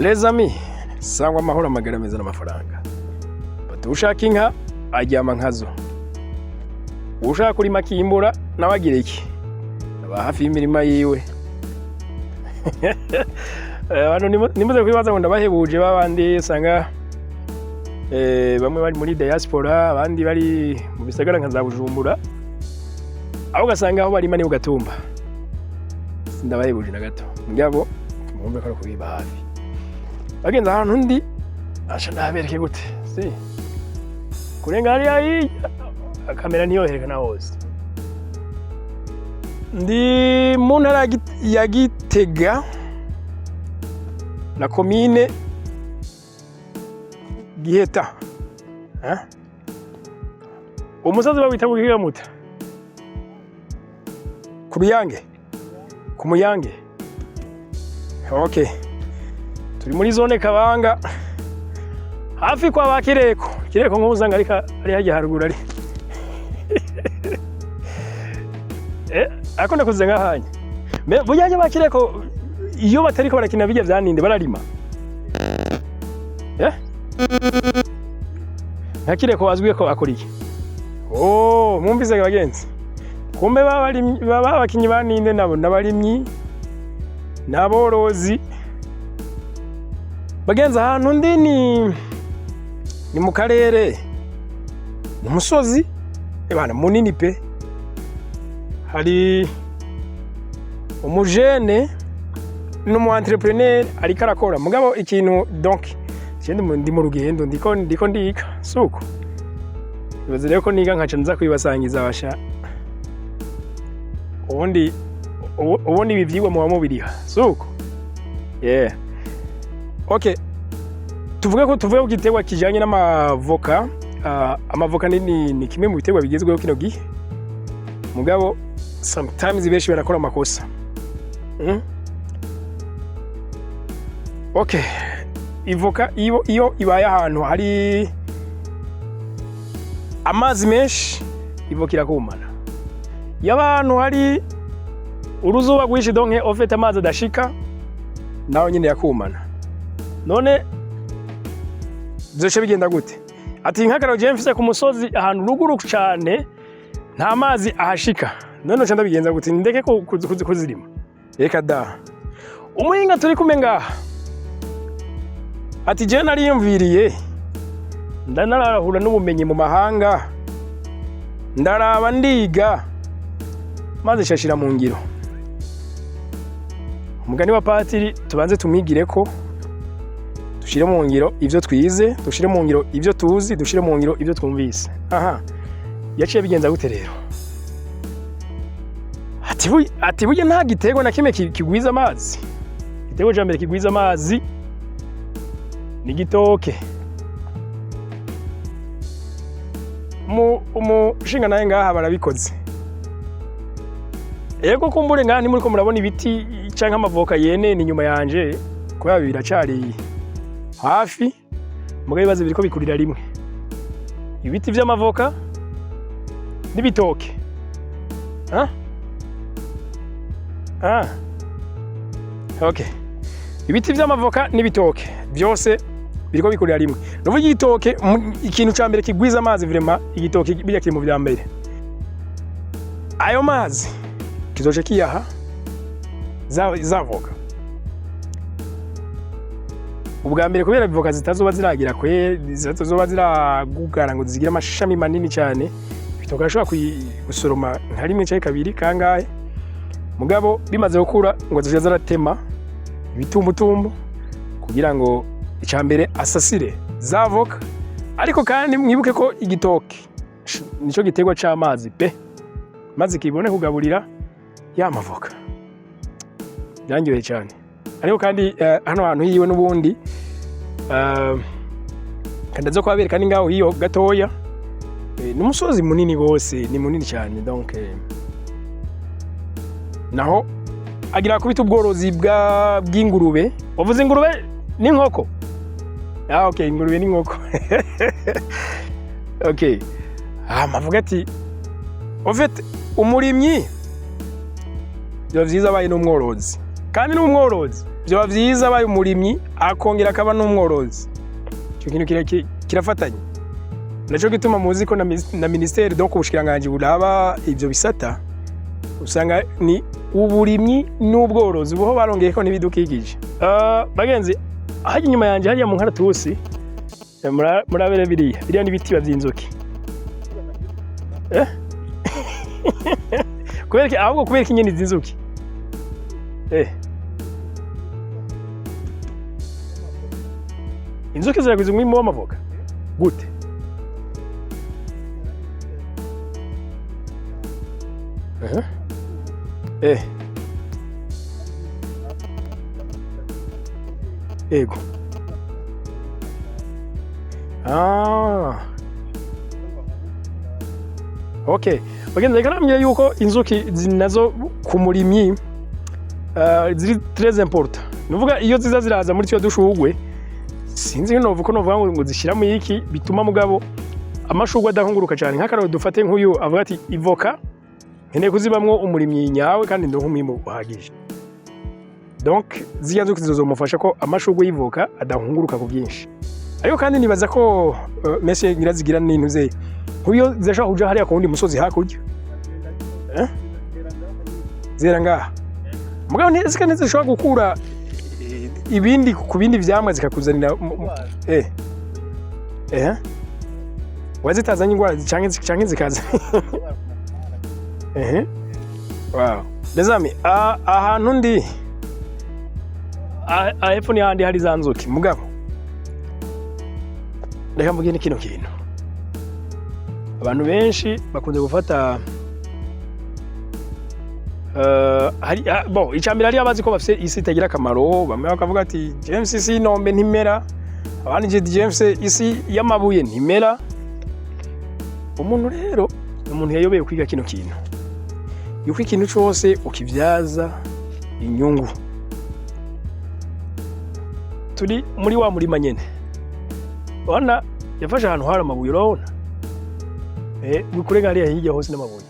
Les amis, sangwa amahoro, amagara meza n'amafaranga. Bati ushaka inka aryama nkazo. Ushaka kurima akimbura nawe agira iki? Aba hafi y'imirima yiwe. Abantu nimuze kwibaza ngo ndabahebuje, babandi usanga bamwe bari muri diaspora, abandi bari mu bisagara nka za Bujumbura, aho ugasanga aho barima ni gatumba. Sindabahebuje na gato, mugabo mwumve ko ari kubiba hafi. Bagenze ahantu ndi asha ndabereke gute si kurenga hariya hirya, kamera ntiyoherekana hose. Ndi mu ntara ya Gitega na komine Giheta. Eh? Umusozi bawita Buhigamuta ku Ruyange, ku Muyange. Okay, turi muri zone Kabanga, hafi kwa ba Kireko. Kireko nk'ubu usanga ari hajya haruguru ari ako ndakuze nkahanya. Me burya ba Kireko iyo batariko barakina bijya vyaninde bararima. Nka Kireko azwiye ko akora iki? Oh, mwumvise bagenzi. Kumbe babarimyi, baba abakinyi baninde nabo n'abarimyi n'aborozi. Bagenzi, ahantu ndi ni mu karere, ni umusozi ebana munini pe. Hari umujene n'umu entrepreneur ariko arakora, mugabo ikintu donc je ndi mu rugendo, ndiko ndiga suko ibaze rero ko niga nkaca nza kwibasangiza basha. Ubundi ubundi ibi vyigwa muba mubiriha suko. Yeah, okay, tuvuge ko tuvuge ku giterwa kijanye n'amavoka. Amavoka ni kimwe mu biterwa bigezweho kino gihe, mugabo sometimes benshi barakora amakosa. Okay, ivoka iyo ibaye ahantu hari amazi menshi, ivoka irakumana. Iyo ahantu hari uruzuba rwinshi, donc au fait amazi adashika, naho nyine yakumana. None vyoce bigenda gute? Ati nk'akararo jewe mfise ku musozi ahantu ruguru cane, nta mazi ahashika, none noca ndabigenza gute? Ndeke kuzirima? Reka da. Umuhinga turi kumwe ngaha ati jewe nariyumviriye, ndanarahura n'ubumenyi mu mahanga, ndaraba, ndiga, maze nshashira mu ngiro. Umugani wa patiri, tubanze tumwigire ko dushire mu ngiro ivyo twize, dushire mu ngiro ivyo tuzi, dushire mu ngiro ivyo twumvise. Aha yaciye bigenza gute rero? Ati burya nta giterwa na kimwe kigwiza amazi. Igiterwa ca mbere kigwiza amazi ni igitoke. Umushinga nawe ngaha barabikoze. Ego, kumbure ngaha ntimuriko murabona ibiti canke amavoka yene ni inyuma yanje, kubera biracari hafi, mugabo ibibazo biriko bikurira rimwe, ibiti vy'amavoka n'ibitoke. Ah? Ah. Okay. Ibiti vy'amavoka n'ibitoke byose biriko bikurira rimwe. Nuvuga igitoke, ikintu ca mbere kigwiza amazi vraiment, igitoke bijya kiri mu vya mbere. Ayo mazi kizoce kiyaha za voka. Ubwa mbere, kubera ivoka zitazoba ziragira kwe, zitazoba ziragugara ngo zigire amashami manini cyane, ibitoke arashobora gusoroma nka rimwe canke kabiri kangahe, mugabo bimaze gukura ngo zije zaratema ibitumbutumbu kugira ngo icya mbere asasire za voka. Ariko kandi mwibuke ko igitoke nico giterwa c'amazi pe, maze kibone kugaburira ya mavoka. Byanyoheye cyane. Ariko kandi hano hantu hiwe n'ubundi kandi aza kuhabereka ni ngaho hiyo gatoya. Ni umusozi munini gose, ni munini cyane. Donc naho agira kubita ubworozi bw'ingurube. Wavuze ingurube n'inkoko? Ah, okay, ingurube n'inkoko. Okay, ah, mavuga ati en fait umurimyi biba vyiza abaye n'umworozi, kandi n'umworozi Vyoba vyiza abaye umurimyi akongera akaba n'umworozi. Ico kintu kirafatanye. Naco gituma muzi ko na ministère, donc ubushikiranganji buraba ivyo bisata, usanga ni uburimyi n'ubworozi, buho barongeyeko n'ibidukikije. Bagenzi, hajya inyuma yanje hariya mu nkaratusi, murabere biriya n'ibitiba vy'inzuki. Kubera iki? Ahubwo kubera iki nyene izi nzuki? Inzuki ziragwiza umwimbu w'amavoka gute? Aha. Ego. Ah. Okay. Bagenzi, reka nambwira yuko inzuki nazo ku murimyi ziri très important. Nuvuga iyo ziza ziraza muri cyo dushugwe, sinzi novuga ko novuga ngo zishira mu iki bituma, mugabo amashugwe adahunguruka cyane. Nk'akararo dufate nk'uyu avuga ati: "Ivoka nkeneye kuzibamwo umurimyi nyawe kandi ndonka umwimbu uhagije." Donc ziriya nzuki zizomufasha ko amashugwe y'ivoka adahunguruka ku bwinshi. Ariko kandi nibaza ko mese nyirazigira n'intu ze nk'uyo zirashobora kuja hariya ku wundi musozi hakurya, eh? Zera ngaha, mugabo ntizika ntizishobora gukura ibindi ku bindi vyamwa zikakuzanira wazitazanye ingwara canke zikaza. Wow, les amis, ahantu ndi hepfo ni handi hari za nzuki. Mugabo reka mvuge ni kino kintu: abantu benshi bakunze gufata hari bon, icambere hari abazi ko bafise isi itagira akamaro. Bamwe bakavuga ati: "James, isi y'inombe ntimera." Abandi: "James, isi y'amabuye ntimera." Umuntu rero ni umuntu yayobeye kwiga kino kintu, yuko ikintu cose ukibyaza inyungu. Turi muri wa murima nyene, urabona yafashe ahantu hari amabuye, urabona kurenga hariya hirya hose n'amabuye,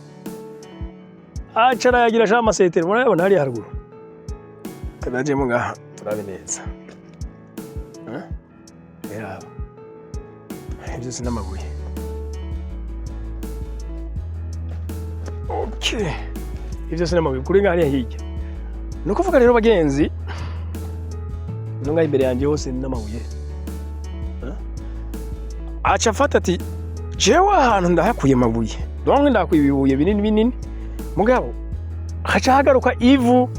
aca arayagira ashaka amasetero. Murayabona hariya haruguru. Kadajemo ngaha turabe neza. Eh? Raba, byose n'amabuye. Okay, ibyo byose n'amabuye kurenga hariya hirya. Ni ukuvuga rero bagenzi, no ngaha imbere yanjye hose n'amabuye. Eh? Aca afata ati: "Jewe ahantu ndahakuye amabuye, donc ndahakuye ibibuye binini binini, mugabo haca hagaruka ivu."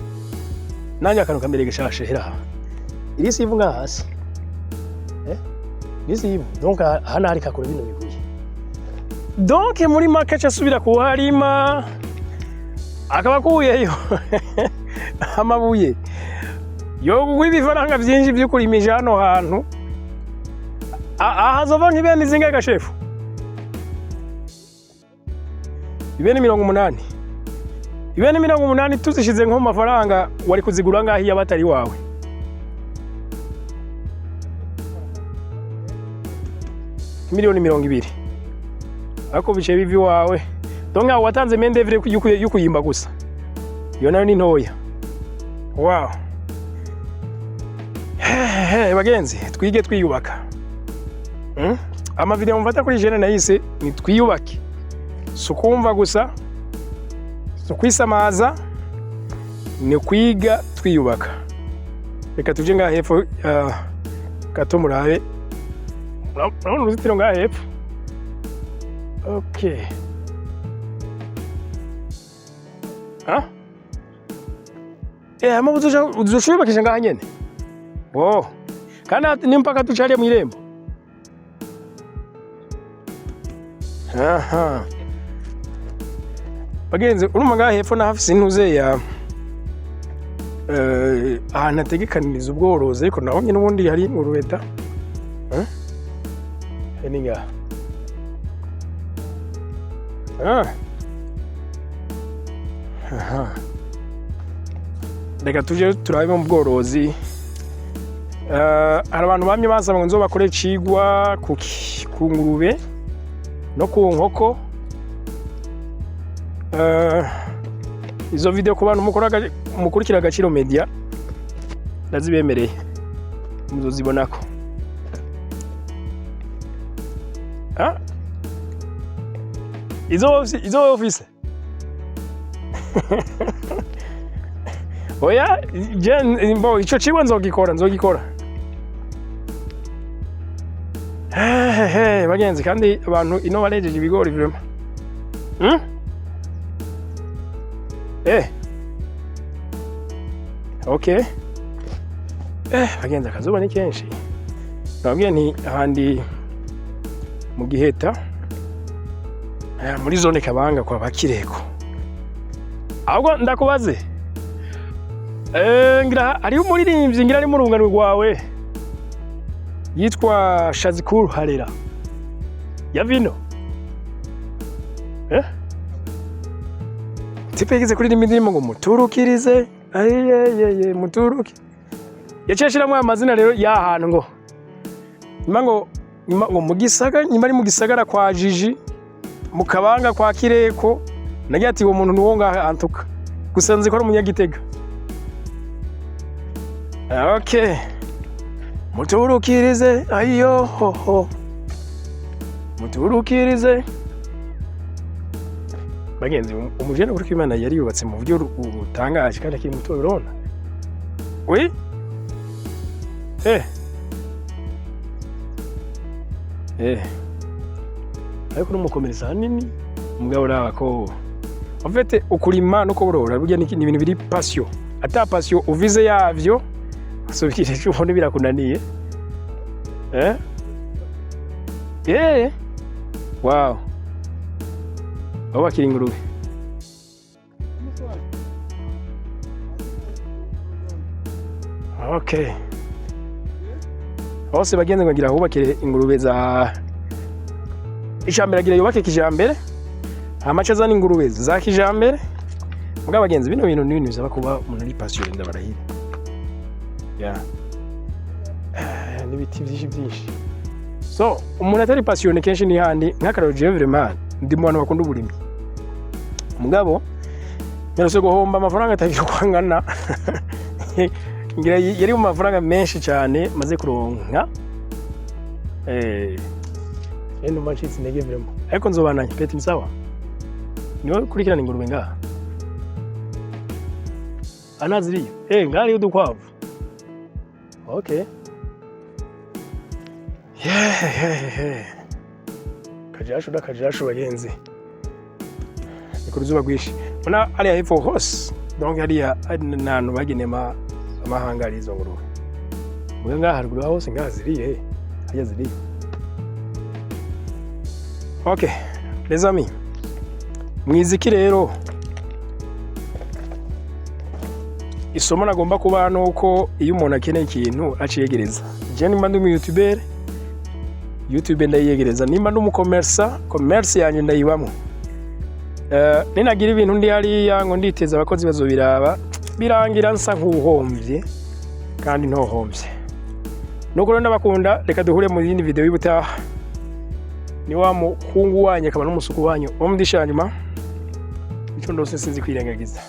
Nanjye akantu kamere gashashe hera, iri si ivu ngaha hasi, iri si ivu. Donc hano hari kakura bino bibuye. Donc muri make aca asubira kuharima, akaba akuyeyo amabuye yo kugura ibifaranga byinshi byo kurimisha hano hantu. Aha hazova nk'ibene zingahe gashefu? Ibene 80, ibene 80 tuzishize nko mu mafaranga, wari kuzigura ngaho iyo abatari wawe? Miliyoni 20, ariko bice bivi wawe. Donc aho watanze main d'œuvre y'ukuyimba gusa, iyo nayo ni ntoya. Wow. Hehe, bagenzi, twige twiyubaka. Amavideo mfata kuri jene nayise ni twiyubake. Si ukumva gusa, si ukwisamaza, ni kwiga twiyubaka. Reka tuje ngaha hepfo gato murabe. Urabona uruzitiro ngaha hepfo? Okay. Ah? Hama uzoca wubakisha ngaha nyene? Wow. Kandi ni mpaka tuca hariya mw'irembo. Aha. Bagenzi, urumva ngaha hepfo nahafise intuze ya ahantu hategekaniriza ubworozi, ariko naho nyene ubundi hari ingurube da. Eh? Ni ngaha. Ah. Aha. Reka tuje turabe mu bworozi. Hari abantu bamye bansaba ngo nzobakore icigwa ku ngurube no ku nkoko. Izo video ku bantu mukurikira Agaciro Media Ndazibemereye, muzozibonako. Ah? Izo wowe ufise? Oya, je mbo ico cigwa nzogikora. Hehehe, bagenzi, kandi abantu ino barejeje ibigori vraiment. Eh. Okay. Eh, bagenzi, akazuba ni kenshi. Nababwiye nti ahandi mu Giheta, muri zone Kabanga kwa Bakireko. Ahubwo ndakubaze. Eh, ngira hariho umuririmbyi, ngira ari mu rungano rwawe, yitwa Shazikuru Harera. Ya vino. Eh? Type yigeze kuririmba indirimbo ngo muturukirize, ayeyeye, muturuki. Yaciye ashiramwo amazina rero y'ahantu ngo nyuma, ngo nyuma ngo mu gisagara, nyuma ari mu gisagara kwa Jiji, mu Kabanga kwa Kireko. Nagira ati uwo muntu nuwo ngaha antuka, gusa nzi ko ari umunyagitega. Okay, muturukirize, ayo ho ho, muturukirize. Bagenzi, umujene kuri Imana yari yubatse mu buryo butangaje kandi akiri muto, urabona. Oui, eh eh, ariko n'umukomereza hanini, mugabo uraba ko en fait ukurima no korora burya ni ibintu biri passion. Ata passion uvize yavyo, asubikire cyo ubone birakunaniye. Eh eh, wow, aho bakiri ingurube. Okay, bose bagenzi, ngo ngira hubakire ingurube za icambere, agira yubake kijambere, hama aca azana ingurube za kijambere. Mugabo bagenzi, bino bintu ni ibintu bisaba kuba umuntu ari passionné, ndabarahira. Yeah. N'ibiti byinshi byinshi. So umuntu atari passionné kenshi ni handi. Nk'akarorero, jewe vraiment ndi mu bantu bakunda uburimyi, mugabo mperutse guhomba amafaranga atagira uko angana. Ngira yari mu mafaranga menshi cyane maze kuronka. Eh, numva ncitse intege vraiment, ariko nzobananye petit. Ni sawa, niwe ukurikirana ingurube ngaha anaziriyo. Eh, ngaha hariyo udukwavu. Okay, yeah. Kajashu da kajashu, bagenzi, ni ku ruzuba rwinshi. Mbona hariya hepfo hose, donc hariya hari n'ahantu bageneye amahanga ari izo ngurube. Mbwa ngaha haruguru hose ngaha ziriye, hariya ziriye. Okay, les amis, mwiziki rero isomo nagomba kuba nuko iyo umuntu akeneye ikintu aciyegereza. Je nimba ndi umu youtuber, YouTube ndayiyegereza. Nimba ndi umukomersa, commerce yanjye ndayibamo. Ninagira ibintu ndi hariya ngo nditeza abakozi bazobiraba, birangira nsa nk'uwuhomvye kandi ntohomvye. Nuko rero ndabakunda, reka duhure mu yindi video y'ubutaha. Ni wa muhungu wanyu akaba n'umusuku wanyu wo mudisha nyuma, ico ndose sinzi kwirengagiza.